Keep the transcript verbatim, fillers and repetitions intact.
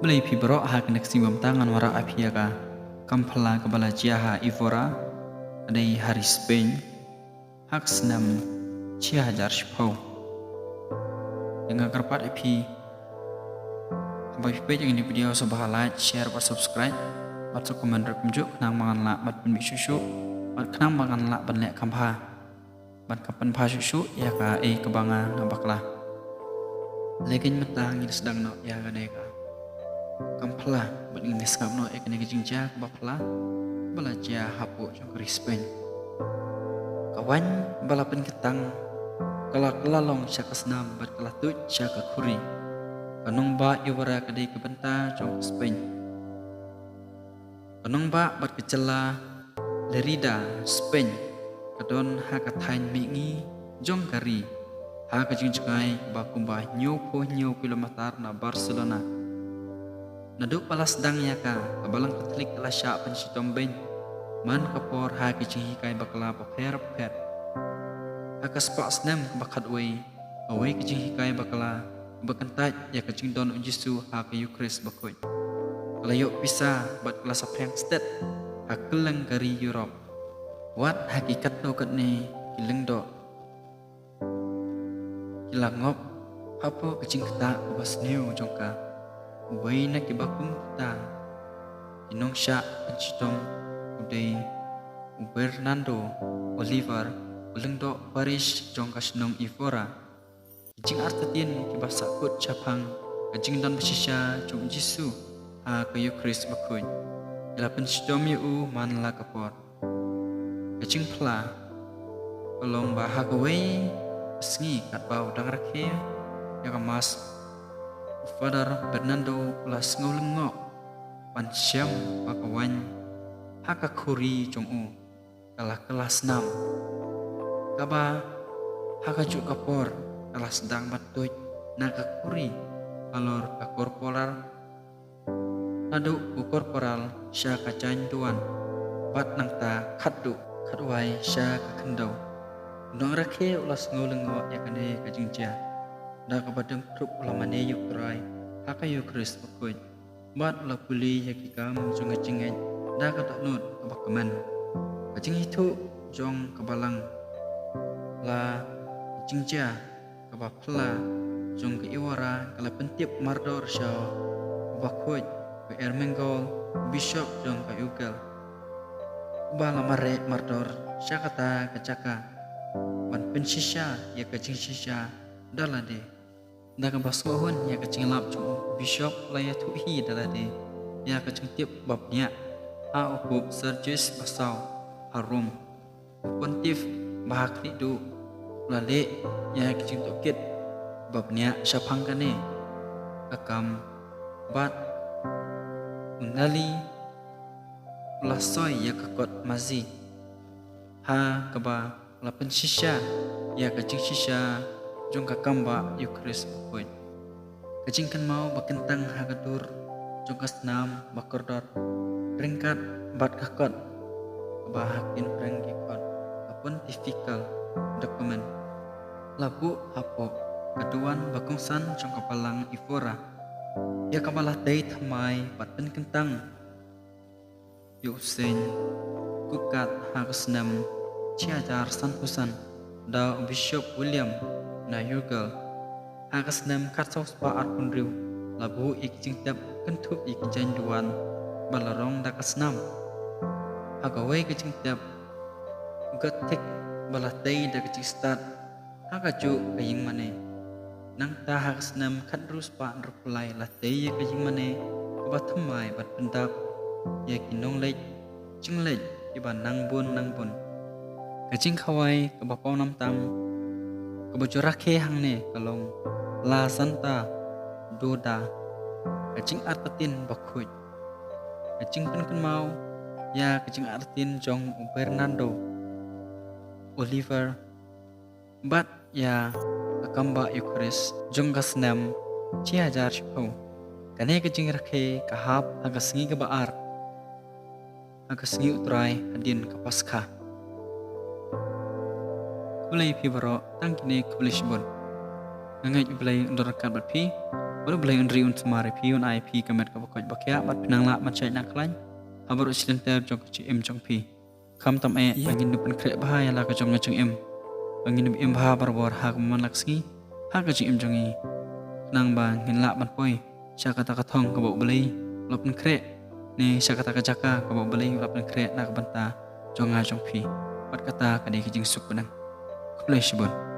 Khublei phi baroh. Ha kane ka sngi ba mynta ngan wanrah ïa phi ïa ka kam phylla kaba la jia ha Evora, ka dei ha ri Spain, ha ka snem shi hajar shiphew. Te nga kyrpad ïa phi, haba phi peit ïa kane ka video, sngewbha like, share bad subscribe bad sa comment ruh kumjuh, khnang ba ngan lah ban pynmih shuh shuh bad khnang ba ngan lah ban leh kham bha, ban kham pynbha shuh shuh ïa kaei kaba nga nga bakla. Lehkeiñ mynta ngin sdang noh ïa kane ka kam phylla bad ngin sngap noh ïa kane ka jingjia kaba phylla ba la jia hapoh jong ka ri Spain. Ka waiñ ba la pynkyntang ka la kylla long sha ka snam bad ka la tuid sha ka khuri. Ka nongbah Evora ka dei ka bynta jong ka Spain. Ka nongbah bad ka jylla Lerida, Spain, ka don ha ka thaiñ mihngi jong ka ri, ha ka jingjngai ba kumba hynñiewphew hynñiew kilometer na Barcelona. Naduh ba la sdang ïa ka, ka Balang Katholik ka la shah pynshitom beiñ man ka por ha ki jinghikai bakla bapher bapher. Ha ka spah snem kaba khatwei, kawei ka jinghikai bakla ba kyntait ïa ka jingdon U Jisu ha ka Eucharist bakhuid ka la ïoh pisa bad ka la saphriang stet ha kylleng ka ri Europe. Wat ha ki katto katne ki lyngdoh ki la ngop hapoh ka jingktah kaba sniew jong ka. Uwei na kiba kum kita ki nongshah pynshitom u dei u Bernardo Oliver, u lyngdoh parish jong ka shnong Evora. Ki jingartatien kiba sahkut shaphang ka jingdon bashisha jong U Jisu ha ka Eucharist bakhuid ki la pynshitom ïa u man la ka por. Ka jingphylla ka long ba ha kawei ka sngi katba u dang rakhe ïa ka Mass, u Father Bernardo u la sngew lyngngoh ban shem ba ka waiñ ha ka khuri jong u ka la kylla snam, kaba ha kajuh ka por ka la sdang ban tuid na ka khuri halor ka corporal, naduh u corporal sha ka jaiñ duwan, bad nangta khatduh khatwai sha ka khyndew. U nongrakhe u la sngew lyngngoh ïa kane ka jingjia, da kaba dang khrup u la mane ïa U Trai ha ka Eucharist bakhuid bad u la pule ïa ki kam jong ka jingngeit da ka dohnud kaba kmen. Ka jingithuh jong ka Balang la jingjia kaba phylla jong ka Evora ka la pyntip mardor sha u bakhuid u Ermengol, u bishop jong ka Urgell, uba la mareh mardor sha kata ka jaka ban pynshisha ïa ka jingshisha da lade. Da kaba sngewhun ïa ka jinglap jong u, u bishop u la ïathuh hi da lade ïa ka jingtip ba bniah ha u Pope Sergius ba saw ha Rome. U pontiff ba ha khlieh duh u la leh ïa ka jingtohkit ba bniah shaphang kane ka kam, bad u Nally u la soi ïa ka kot mazi ha kaba la pynshisha ïa ka jingshisha jong ka kam ba Eucharist bakhuid. Ka jingkynmaw ba kyntang ha ka dur jong ka snam ba kordor ryngkat bad ka kot kaba ha kin pyrshang ki kot, ka pontifical document, la buh hapoh ka duwan ba kongsan jong ka Balang Evora, ïa kaba la tei thymmai bad pynkyntang ïa u Saint Cuthbert ha ka snem shi hajar sanphew san da u Bishop William na Urgell. Ha ka snem khatsaw spah arphew hynriew la buh ïa ki jingtep kynthup ïa ki jaiñ duwan ba la rong da ka snam. Ha kawei ka jingtep, u Gothic ba la tei da ka jingstad ha kajuh ka ïingmane. Nangta ha ka snem khathynriew spah hynriewphew lai la tei ïa ka ïingmane kaba thymmai bad pyndap ïa ki nongleit jingleit kiba nang bun nang bun. Ka jingkhawai kaba pawnam tam kaba ju rakhe hangne ka long La Santa Doda, ka jingartatien bakhuid, ka jingpynkynmaw ïa ka jingartatien jong u Bernardo Oliver bad ïa ka kam ba Eucharist jong ka snem shi hajar shiphew. Kane ka jingrakhe ka hap ha ka sngi kaba ar ha ka sngi U Trai hadien ka Paskha. Khublei phi baroh, tang kine, khublei shibun. Nga ngeit U Blei un don ryngkat bad phi. Bad U Blei un ri un sumar ïa phi, un ai ïa phi ka met kaba koit ba khiah, bad phin nang lah ban shait nang khlaiñ ha baroh shi lynter jong ka jingim jong phi. Khamtam eh ba ngin ïa pynkhreh bha ïa la ka jong ka jingim, ba ngin ïa im bha barabor ha ka mon la ka sngi ha ka jingim jong ngi, khnang ba ngin lah ban poi sha kata ka thong kaba U Blei u la pynkhreh, ne sha kata ka jaka kaba U Blei u la pynkhreh na ka bynta jong nga jong phi. Bad kata ka dei ka jingsuk ba nang. Khublei shibun.